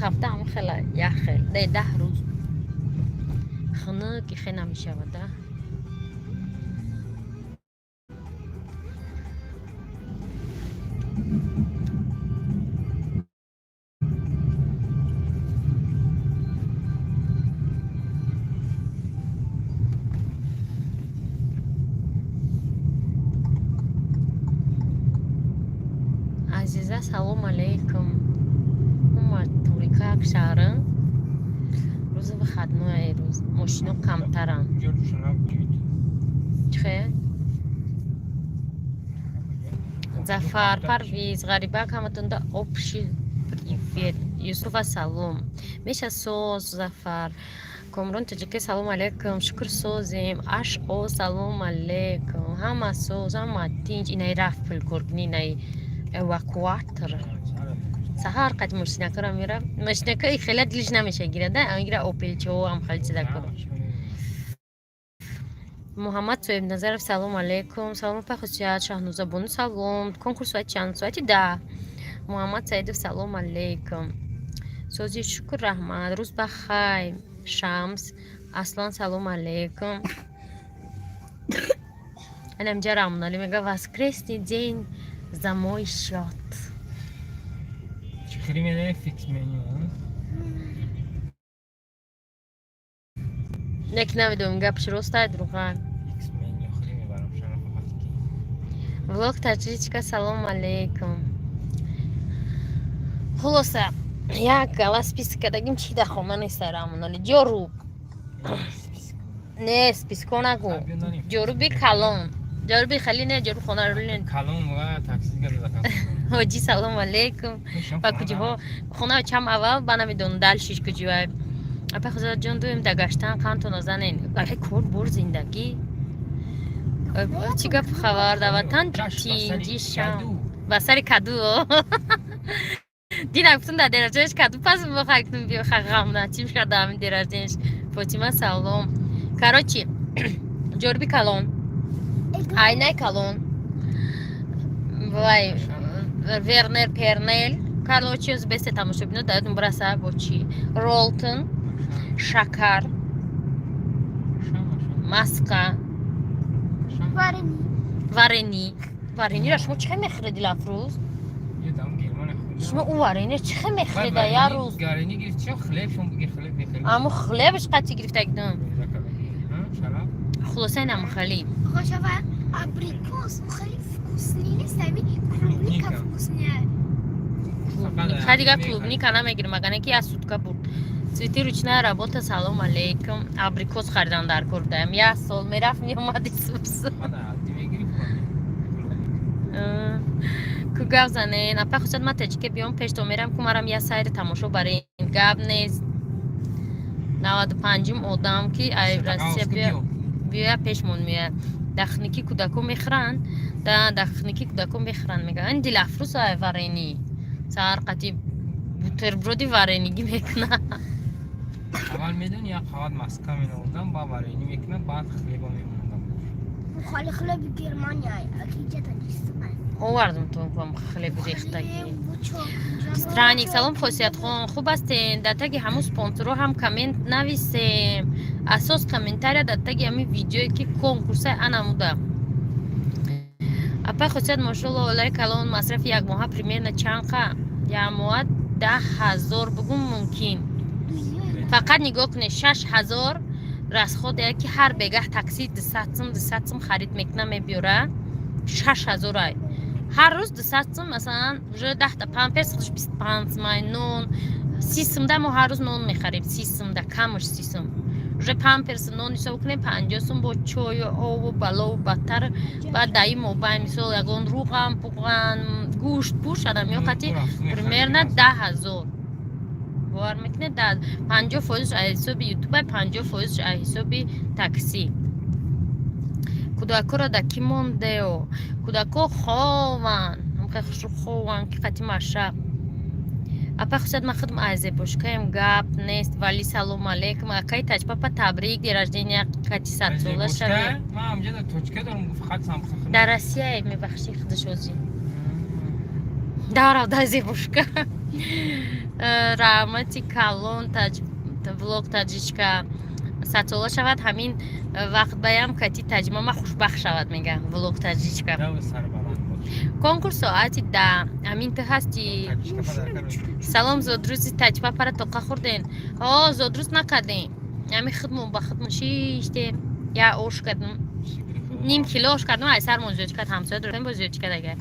Ҳафта ҳам хела, як хел не, 10 рӯз хунук хе намешавад, а. Азиза, салом алейкум. Умад турикак шаҳра, рӯзи выходной, рӯз мошино камтаранд. Чихе? Зафар, Парвиз, Ғарибак, ҳаматонда общий привет. Юсуфа, салом. Меша, соз. Зафар, Комрон Тоҷике, салом алейкум. Шукр, созем. Ашо, салом алейкум. Ҳама соз, ҳама тинҷ. Инаи рафт пулкоркунӣ, инаи эвакуатор саҳар қати мошинакара мера. Мошинака хела дилиш намеша гирада, гира опелчо ам хали чизакора. Муҳаммад Соибназаров, салом алейкум. Салом, апа Хусият. Шаҳнуза бону, салом. Конкурс соати чанд? Соати 10. Муҳаммад Саидов, салом алейкум. Сози, шукр, раҳмат. Рӯз ба хайр. Шамс Аслан, салом алейкум. Анамҷа Рамонали мега: «Воскресный день за мой счет». Чӣ хеле медаи фикс меню? Нек, намедонам, гапш ростай, дурӯға. Фикс меню хеле мебарам шараф ки. Влог таҷричка, салом алейкум. Хулоса, як гала список кардагим, чи дар хона неста, Рамонали. Ҷоруб не, списко нагу, ҷоруби калон, ҷоруби хали не, ҷоруб хона. Калон ва такси. Ҳоҷӣ, салом алейкум. Ба куҷоҳо? Хона чам аввал ба намедонам, дальшиш куҷоа. Апа Хузаҷон, дуем да гаштан қантона занен. Кор бур, зиндагӣ. Чӣ гап, хабар да ватан? Тинҷи шам ба сари каду. Дина гуфтум, дар день рожденияш каду пас бихайктум, биё ғам натим шуда ҳамин день рожденияш. Фотима, салом. Короче, ҷоруби калон, айнаи калон, вай Вернер Пернел, короче, бесе тамошобино даётон бираса бо чӣ, Ролтон, шакар, маска, варени. Варенира шумо чӣ хел мехӯред, Дилафрӯз? Шумо ӯ варенира чӣ хел мехӯреда як рӯз? Аммо хлебш қати гирифтагидум. Хулоса, инам хали. Абрикос хеле вкусный нест, ами клубника вкусная. Ха, дига клубника намегирим, агане ки як сутка бурд. Цветы, ручная работа, салом алейкум. Абрикос харидан дар кор будаям, як сол мерафт, меомади субс. Ку гап занен, апа хусад, ма таҷике биём, пешто мерам, ку марам я сайри тамошо барем. Гап нест, 95-ум одам ки ай Россия биёя, пешмон меояд. Дахники кӯдако мехӯранд, дахники кӯдако мехӯранд, мегӯянд. Дилафрӯз ай варени саҳар қати бутерброди варенигӣ мекунад. Аввал медони, як қават маска меновардам, баъд варени мекунам, баъд хлеба мемондам. Хали хлеби Германия, акиҷа Тоҷикистон. Овардум то хлеби рехтагӣ. Странник, салом. Хосиятхон, хуб ҳастен? Дар таги ҳамун спонсорҳо ҳам коммент нависем. Асос комментария дар таги ҳамин видеое ки конкурсай анамуда. Апай Хосият, мошалло, олаи калон, масрафи якмоҳа примерно чанд қа? Якмоҳа 10 000 бугум мумкин. Фақат нигоҳ кунед, 6000 расходе ки ҳар бегаҳ такси 200 сум, 200 сум харид мекуна, мебиёра, 6000 ай. Ҳар рӯз 200 сум, масалан, уже 10-та памперс худш 25 сумай, нон 30 сумда, мо ҳар рӯз нон мехарем 30 сумда, камаш 30 сум. Уже памперс, нон ҳисоб кунем, 50 сум, бо чою обу балову баттар. Баъд даи мобай, мисол, ягон руған пуған, гӯшт пӯш адам ё қати примерно 10 000. Бовар мекунед, 50 фоизш аз ҳисоби ютуба, 50 фоизш аз ҳисоби таксӣ. Кӯдакҳоро да кӣ мондео? Кӯдакҳо хованд, ҳамхел хушрӯ хованд, ки қати маша. Апа Хусад, ман худам аз зебошкаем, гап нест. Вали, салом алейкум. Акаи Таҷпапа, табрик, день рождения кати садсола шавед. Дар Россия мебахшӣ, худаш озӣ дарав дар зебошка. Раҳмати калон, влог таҷичка садсола шавад, ҳамин вақт баям кати таҷмама хушбахт шавад, мега влог таҷичка. Конкурс соати 10. Ҳамин ту ҳасти. Салом, зодрӯзи таҷпа пара тоқа хӯрден? О, зодрӯз накардем, ҳамин худмон ба худмон шиштем, я ош кардем, ним кило ош кардем, ай сармон зиёд кард, ҳамсоя дорем, бо зиёд кард. Агар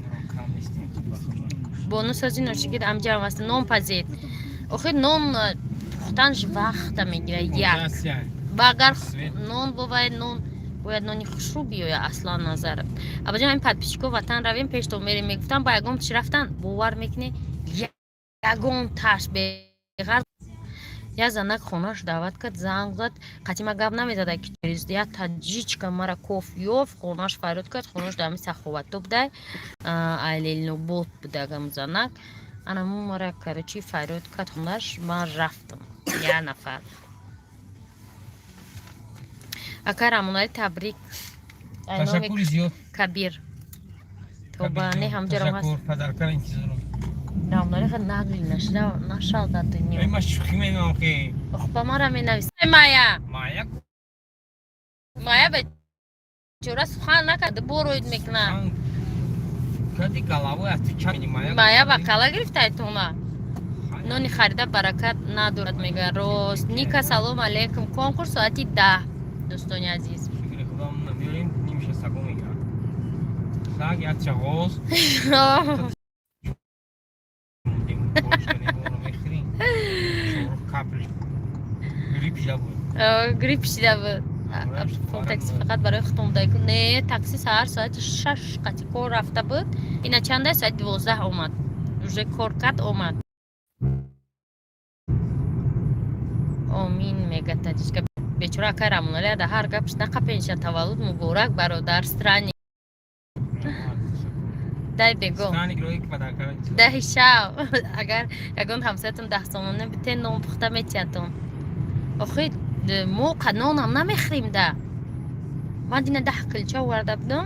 бону сози ношигид амҷам аст, нон пазед. Охир нон пухтанш вақта мегирад, як ба агар нон бовай, нон бояд нони хушрӯ биёя. Аслан назар абаҷон, ҳамин подписчико ватан равем, пешто мерем, мегуфтам, ба ягон чи рафтан, бовар мекунӣ, ягон таш беғар. Я занак хонаш даъват кард, занг зад, қатима гап намезада, ки через я таҷичка мара коф ёфт, хонаш фарёд кард. Хонаш дар ҳамин саховатто будай, айлелнобод будагам занак. Анаму мара, короче, фарёд кард хонаш, ман рафтам. Я нафар ака Рамонаи, табрик. Ташаккури зиёд. Кабир тоба не ҳамҷарам ҳаст. Падаркара интизорам. Рамонаи ха нагли нашда нашал дар дунё. Ма шӯхӣ менамам ки. Ох, ба мара менавис Мая. Мая. Мая бечора сухан накард, бороид мекунад. Кади головой аз ту ча Мая. Мая ба кала гирифтай тона. Нони харида баракат надорад, мега, рост. Ника, салом алейкум. Конкурс соати 10, дӯстони азиз. Фикри худам намеорем, нимша саго мегирад, саг як чағоз мехӯрем, капли грипп шида буд. Грипп шида буд. Такси фақат барои худтон будай? Не, такси саҳар соати 6 қати кор рафта буд, ина чанда, соати 12 омад, уже кор кард, омад. Омин, мега таҷичка. Бечора акай Рамоналия да ҳар гапш нақапенша. Таваллуд муборак, бародар Странник. Дай бего даҳи шав. Агар ягон ҳамсоятон 10 сомона битен, нон пухта метиҳатон. Охи, мо нонам намехӯрем да. Ман дина 10 килча оварда будам,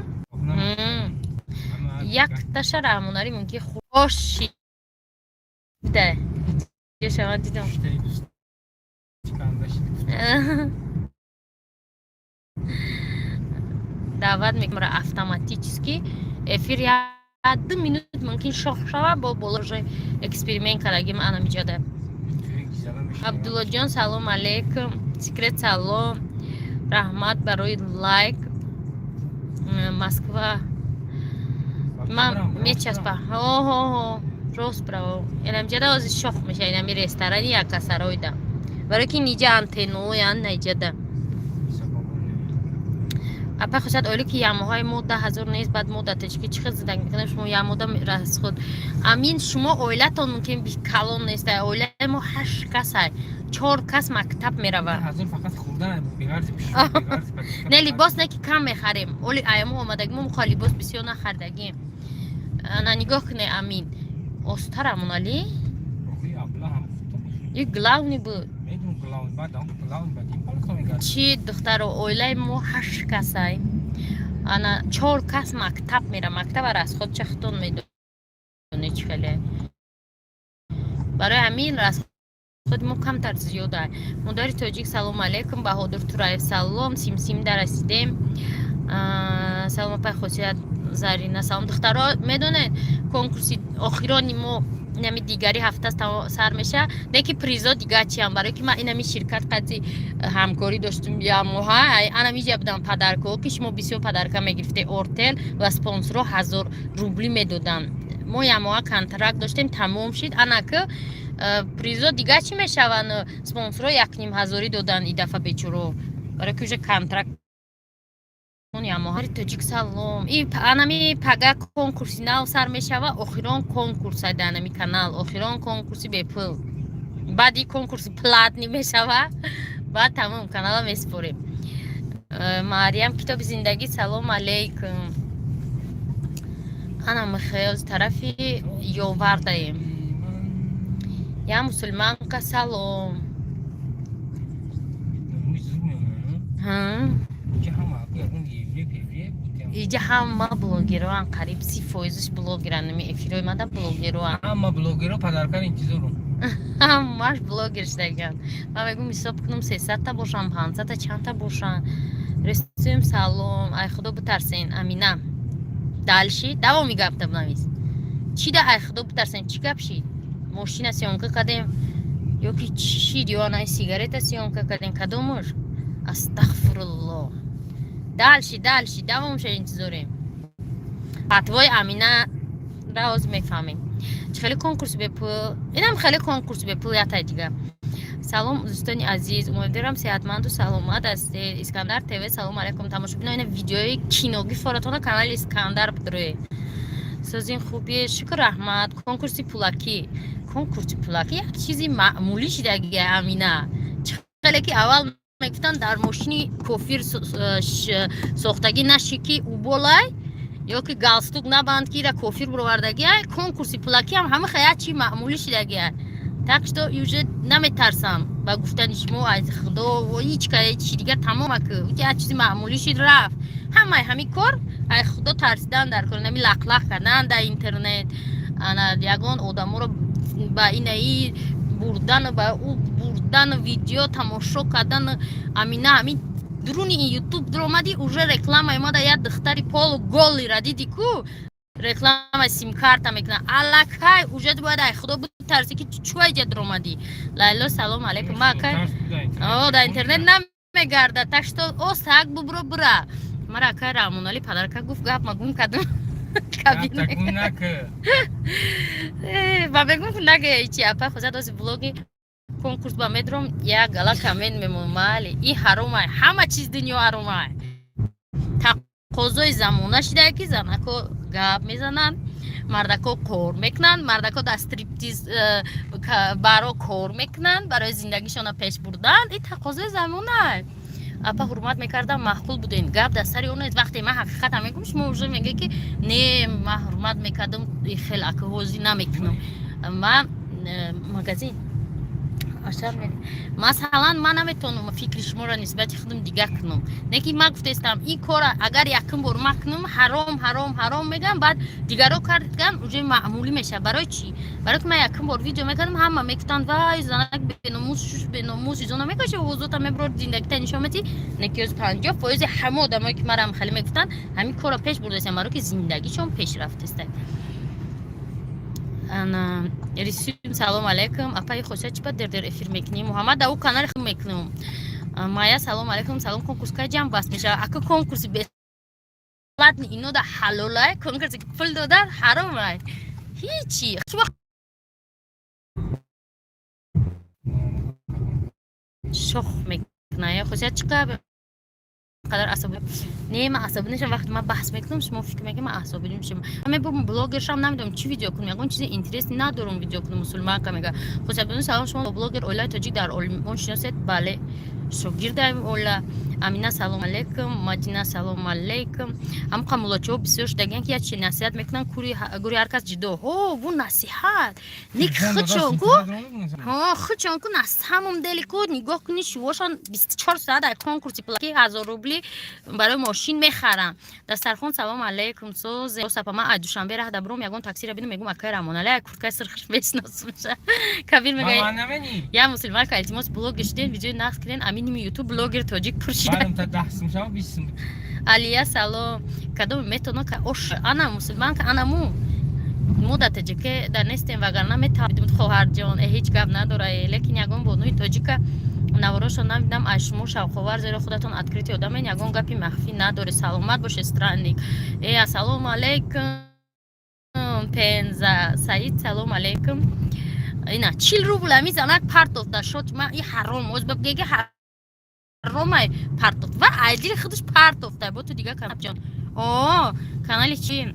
якташа Раҳмонари мумкин хоши да шава дидам. Даъват мекунам автоматически эфир, я 2 минут мумкин шох шава, бо боло уже эксперимент кардагим анамиҷода. Абдуллоҷон, салом алейкум. Секрет, салом, раҳмат барои лайк. Москва ман мечаспа, ҳо, рост право, инамҷада ози шох меша, инами ресторани якасароида, барои ки ниҷа антенноян наиҷада. Апа хушад, оли ки ямоҳои мо 10 000 нест, баъд мо дар таҷики чӣ хел зиндагӣ мекунем? Шумо ямода расход амин, шумо оилатон мумкин калон нест, оилаи мо ҳашт касай, чор кас мактаб меравад. Не, либос не, ки кам мехарем, оли аямо омадагӣ мо мухоҳ либос бисёр нахардагим. На, нигоҳ куне, амин остарамонали и главный буд. Чӣ, духтаро, оилаи мо ҳашт касай, ана чор кас мактаб мера, мактаба расход чахтон медоне чӣ хеле, барои ҳамин расходи мо камтар зиёда. Модари тоҷик, салом алейкум. Баҳодур Тураев, салом. Симсим дарасидем. Салом, апай Хосият. Зарина, салом. Духтаро, медонед, конкурси охирони мо инами дигари ҳафта сар меша, не ки призо дига чиам, барое ки ман инами ширкат қати ҳамкорӣ доштум ямоҳа, анамиҷа будам подаркаҳо, ки шумо бисёр подарка мегирифте, Ортел ва спонсорро 1000 рубли медоданд. Мо ямоҳа контракт доштем, тамом шид. Анаки призо дига чӣ мешаванд? Спонсорро 1500-ӣ доданд и дафъа, бечоро, барое ки уже контракт. Ямоҳари тоҷик, салом. И анами пага конкурси нав сар мешава, охирон конкурс ада анами канал, охирон конкурси бепул. Баъди конкурси платный мешава, баъд тамом, канала месупорем. Мариям, китоби зиндагӣ, салом алейкум. Ана михаил тарафи ёвардаем. Я мусулманка, салом. Инҷа ҳама ягон евре певре. Иҷа ҳама блогероан, қариб 30 фоизиш блогеран, нами эфирои мада блогероан. Ҳама блогеро подаркар интизорум. Ҳамаш блогер шудаган. Ман мегӯм, ҳисоб кунам, 300-та бошам, 500-та, чандта бошанд. Ресуем, салом. Ай худо битарсен, Амина. Дальше давоми гапта бинавис. Чӣ да ай худо битарсен? Чӣ гап шид? Мошина съёмка кардем ё ки чӣ шид? Ё ана сигарета съёмка кардем, кадомуш? Астағфирулло. Дальше, дальше давомша интизорем. Фатвои Амина ра ҳозир мефаҳмем. Чӣ хеле конкурс бепул? Инам хеле конкурс бепул ятай дига. Салом, дӯстони азиз, умедворам, сеҳатманду саломат ҳастед. Искандар ТВ, салом алайкум, тамошобино. Ина видеои киноги форатона канали Искандар бидроед. Созин, хубие, шукр, раҳмат. Конкурси пулакӣ, конкурси пулакӣ як чизи маъмулӣ шидаги, Амина. Чӣ хеле ки аввал мегуфтанд, дар мошини кофир сохтагӣ наши, ки уболай, ё ки галстук набанд, ки ира кофир бировардагиай, конкурси пулакиам ҳама як чи маъмулӣ шидагиай. Так что уже наметарсам ба гуфтани шумо аз худо ҳеч чи дигар, тамома ки як чизи маъмулӣ шид, рафт. Ҳамаи ҳамин кор ай худо тарсидан дар кор, нами лақлақ кардан дар интернет, ана ягон одаморо ба инаи бурдану ба ӯ бурдану видео тамошо кардану. Амина, ҳамин дуруни ин Ютуб дуромадӣ, уже реклама омада, як духтари полу голый ра диди ку, реклама симкарта мекунад. Аллакай уже бояд ай худо битарсӣ, ки чӯ иҷа дуромадӣ. Лайло, салом алейкум. Ма акай дар интернет намегардад, так что осак бубро, бура. Мара акай Раҳмонали падарка гуфт, гап ма гум кардам. Ба мегум, нага чи апа хозад ози блоги конкурс ба медром, як гала коммент мемонам. Майли, и ҳаромай, ҳама чиз дунё ҳаромай. Тақозои замона шидае, ки занако гап мезананд, мардако кор мекунанд, мардако дар стриптиз баро кор мекунанд барои зиндагишона пеш бурдан. И тақозои замонай. Апа, ҳурмат мекардам, маъқул будем. Гап дар сари он вақте ман ҳақиқата мегӯм, шумо уже меге, ки не, ман ҳурмат мекардам, хел ака ҳозир намекунам. Ман магазин масалан, ман наметавонам фикри шуморо нисбати худам дигар кунам, не ки ман гуфтаистам, ин кора агар якум бор ман кунам, ҳаром, ҳаром, ҳаром мегӯям, баъд дигаро кардган, уже маъмулӣ мешавад. Барои чӣ? Барои ки ман якум бор видео мекардам, ҳама мегуфтанд: «Вай, занак беномус, шуш беномус, изона мекаши, овозота мебурод, зиндагита нишон метӣ». Не ки 50% ҳама одамое, ки марам хеле мегуфтанд, ҳамин корро пеш бурдастам, барои ки зиндагишон пеш рафтаста. Ана Рисюм, салом алейкум. Апаи хосият, чӣ ба дер-дер эфир мекунӣ? Муҳаммад, да ӯ канали худ мекунам. Майя, салом алейкум. Салом, конкурс кай ҷамъ баст мешавад? Ака, конкурси бесплатный ино да ҳалолай, конкурси ки пул додан ҳаромай. Ҳичи шумо шох мекуна. Хосият, чӣ қадар асабӣ? Не, ман асабӣ нешам. Вақте ман баҳс мекунам, шумо фикр мекунед, ман асабӣ мешам. Ман мебурам, блогершам, намедонам, чӣ видео кунам, ягон чизи интересный надорам видео кунам. Мусулманка мега: «Хосият, салом, шумо блогер оилаи тоҷик дар Олмон шиносед?» Бале, шогирдаем оила. Амина, салом алейкум. Мадина, салом алейкум. Ҳамқа муллочиҳо бисёр шудагиян, ки як чи насиҳат мекунанд, гури ҳар кас ҷудо. Ҳо, бу насиҳат ник худшон ку, ҳо, худшон ку, на самом деле ку, нигоҳ кунӣ, шувошон 24 соат дар конкурси пулаки 1000 рубли барои мошин мехаранд. Дастархон, салом алейкум. Созе сапа, ман аз Душанбе раҳ дабуром, ягон таксира бинам, мегум: «Акай Рамонале, як курткаи сирхш мешиносумша». Кабир мега: «Я мусулманка, илтимос, блогер шуден, видеои нақс кунен». Аминими Ютуб блогер тоҷик пур шида. Алия, салом. Кадоме метавона ка ош ана мусулманка, анаму мо дар таҷике дар нестем, вагарна метавонидем. Хоҳарҷон, ҳеҷ гап надора, лекин ягон бонуи тоҷика наворошо намедам, аз шумо шавқовар, зеро худатон открытый одамен, ягон гапи махфӣ надоред. Саломат бошед. Странник, ассалому алейкум. Пенза Саид, салом алейкум. Ина 40 рубл ами занак партофта шот. Ма и ҳаром оз бигеги, ҳаромай партофт ва айдили худаш партофта бо ту дига. Ҷон, о, канали чи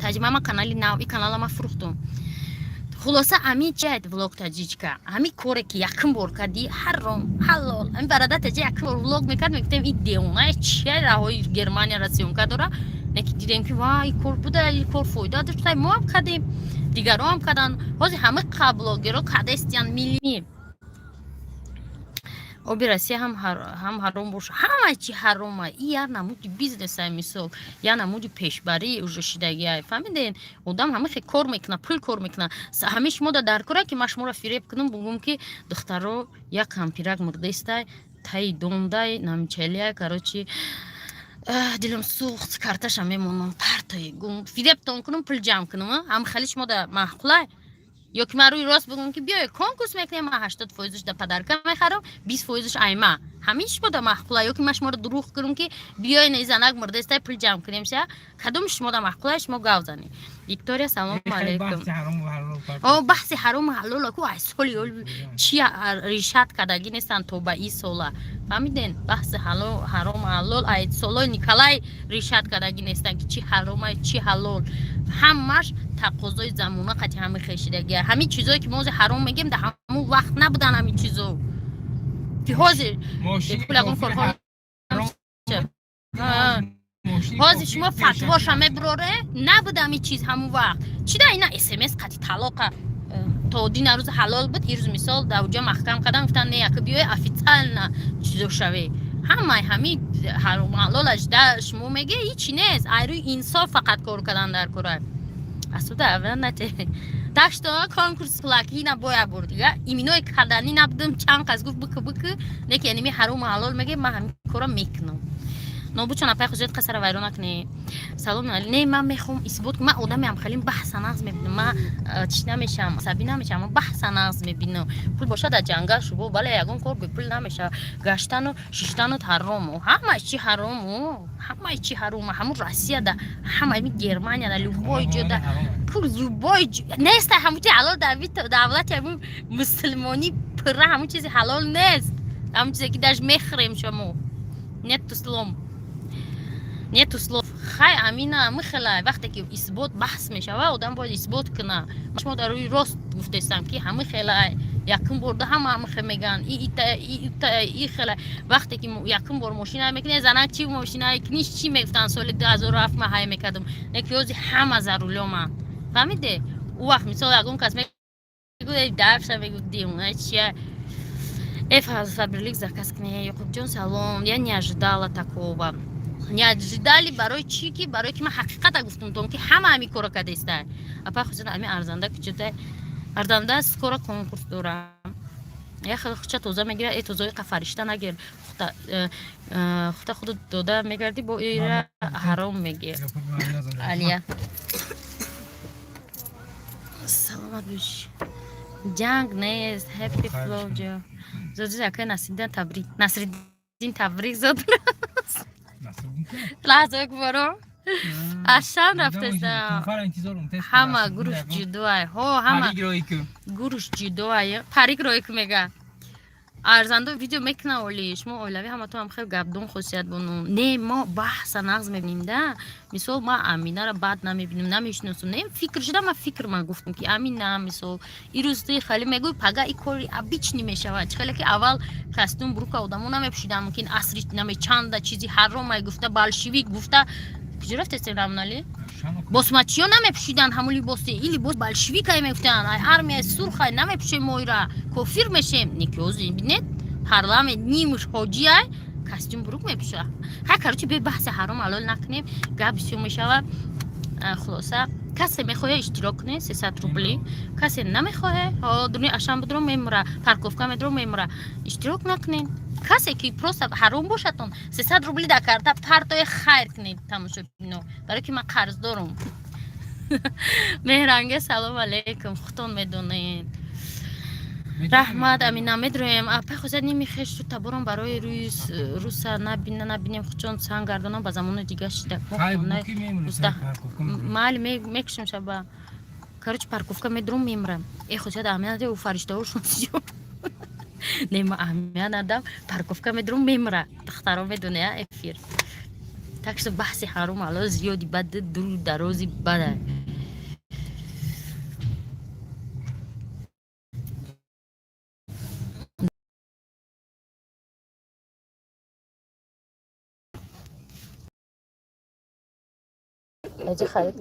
таҷима? Ма канали нав, и канала ма фурӯхтум. Хулоса, ами чиад, влог таҷичка, ҳами коре ки якум бор кардӣ, ҳаром, ҳалол. Ами бародар таҷи якум бор влог мекард, мегуфтем: «И девона чия, раҳои Германияра съёмка дора?» Не ки дидем, ки ва, и кор буда, и кор фоида дошта, мо ҳам кардем, дигаро ҳам карданд. Ҳозир ҳама блогеро кардестиян милли. Оби Россия ҳам ҳаром боша, ҳама чи ҳарома. И як намуди бизнеса, мисол, як намуди пешбарӣ уже шидагия, фаҳмиден? Одам ҳама хе кор мекуна, пул кор мекуна. Ҳамин шумо да дар кора, ки ман шуморо фиреб кунам, бугум, ки духтаро, як кампирак мурдестай, таи дондай намчелия. Короче, дилам сӯхт, карташа мемонам, партои гум, фиребтон кунам, пул ҷамъ кунам. Ҳам хеле шумо да маъқулай? Ё ки ман рӯи рост бигӯм, ки биёй, конкурс мекунем, ман 80 фоизаш да подарка мехарам, 20 фоизаш айма, ҳамин шумо да маъқула? Ё ки ман шуморо дурӯғ кунам, ки биёй, не, занак мурдестай, пул ҷамъ кунем ша? Кадоми шумо да маъқула, шумо гав занед. Виктория, салому алейкум. О, баҳси ҳарому ҳалола ку ай соли чи решать кардагӣ нестанд то ба ин сола, фаҳмиден? Баҳси ҳарому ҳалол ай солои Николай решать кардагӣ нестанд, ки чи ҳарома, чи ҳалол. Ҳамаш тақозои замона қати ҳами хешидагия. Ҳамин чизое ки мо ҳозир ҳаром мегем, дар ҳамун вақт набудан. Ҳамин чизо ки ҳозир бепул ягон корҳо. Ҳозир шумо фатвоша мебуроре, набуд ҳамин чиз ҳамун вақт. Чи да ина смс қати талоқа то дина рӯз ҳалол буд, ирӯз, мисол, дар уҷа маҳкам кардан, гуфтан, не, яка биёй, официально чизо шаве. Ҳамаи ҳами ҳаром ҳалолаш да шумо меге, ҳичи нест. Ай рӯи инсоф фақат кор кардан дар кора асуда нате. Так что конкурс пулакӣ набояд бурд. Иминои карданӣ набудам, чанд кас гуфт, бикы, бикы, не ки эними ҳарому ҳалол меге, ман ҳамин кора мекунам. Нобучон, апай хусусият қасара вайрон накунӣ. Салом. Не, ман мехоҳам исбот кунам, ман одамеам, хеле баҳса нағз мебинам. Ман чӣ намешавам, асабӣ намешавам, ман баҳса нағз мебинам. Пул бошад, дар ҷангал шубо, бале, ягон кор бепул намешавад. Гаштану шиштану ҳарому, ҳамаи чи ҳарому, ҳамаи чи ҳарому. Ҳамун Россияда, ҳамаи Германияда, любой ҷода пул, любой нест ҳамун чи ҳалол. Дар давлати ҳамун мусулмонӣ пурра ҳамун чизи ҳалол нест, ҳамун чизе ки даже мехӯрем шумо. Нету слов, нету слов. Хай, амина михела, вақте ки исбот баҳс мешава, одам бояд исбот куна. Шумо дар рӯи рост гуфтестам, ки ҳами хела якум борда ҳама ҳамихе меган, и хела. Вақте ки якум бор мошина мекунӣ, занак чи мошина куниш, чӣ мегуфтанд? Соли 2007 ма ҳай мекардам, не ки ҳози ҳама за рулёманд, фаҳмиде? Ӯ вақт, мисол, ягон кас мегӯ, дафша мегӯ, дивона чия. Фаберлик заказ кунӣ. Ёқубҷон, салом. Я не ожидала такого, не ожидали. Барои чӣ? Ки барои ки ман ҳақиқата гуфтам тон, ки ҳама ҳамин кора кардеста. Апа хусусан ҳами арзанда куҷода? Арзанда скоро конкурс дорам. Я хуча тоза мегира, э тозаи қа фаришта нагир. Хута хута худу дода мегардӣ, бо ира ҳаром мегир. Алия, саломат бош. Ҷанг нест, happy flow ҷо зоди. Акай Насриддин, табрик. Насриддин, табрик. Зод лаҳза боро ашан рафтеста. Ҳама гуруш ҷудоай, ҳо, ҳама гуруш ҷудоай. Парик рой ку мега. Арзандо видео мекуна. Оли шумо оилавӣ, ҳаматон ҳам хел гапдон хусусият бону. Не, мо баҳса нағз мебинем да. Мисол, ма Аминара бад намебинем, намешиносам. Не, фикр шуда, ма фикр, ма гуфтам, ки Амина, мисол, ирӯз ти хеле мегӯй, пага и кори обычный мешавад. Чӣ хеле ки аввал костюм брука одамо намепӯшиданд, мумкин асри намечанда чизи ҳаромай гуфта, большевик гуфта. Куҷо рафтестем, Рамналӣ? Босмачиё намепӯшиданд ҳамун либоси, и либос большевикай мегуфтанд, ай армияи сурхай, намепӯшем мо ира, кофир мешем. Никёзи бинед, парламент нимуш ҳоҷиай, костюм брук мепӯша. Ха, короче, бе баҳси ҳаром ҳалол накунем, гап бисёр мешавад. Хулоса, касе мехоҳе, иштирок кунед, 300 рубли. Касе намехоҳе, дуни ашан будро, мемура, парковка медро, мемура, иштирок накунед. Касе ки просто ҳаром бошадтон, 300 рубли дар карта партои, хайр кунед, тамошобино, барое ки ман қарз дорум. Меҳранге, салом алейкум. Худтон медонед. Раҳмат, Амина, медроем. Апай хозият ними хешту таборам барои рӯса набина, набинем, худчон санг гардонам, ба замони дига шида. Майли, мекушем шаба. Короче, парковка медром, мемрам. Э, хозият, аҳамият, ӯ фариштаҳошон зиёд. Не, ма аҳамият надам, парковка медром, мемра. Духтаро медоне эфир. Так что баҳси ҳаром ҳалол зиёди бад, дуру дарози бада. Эҷи харид.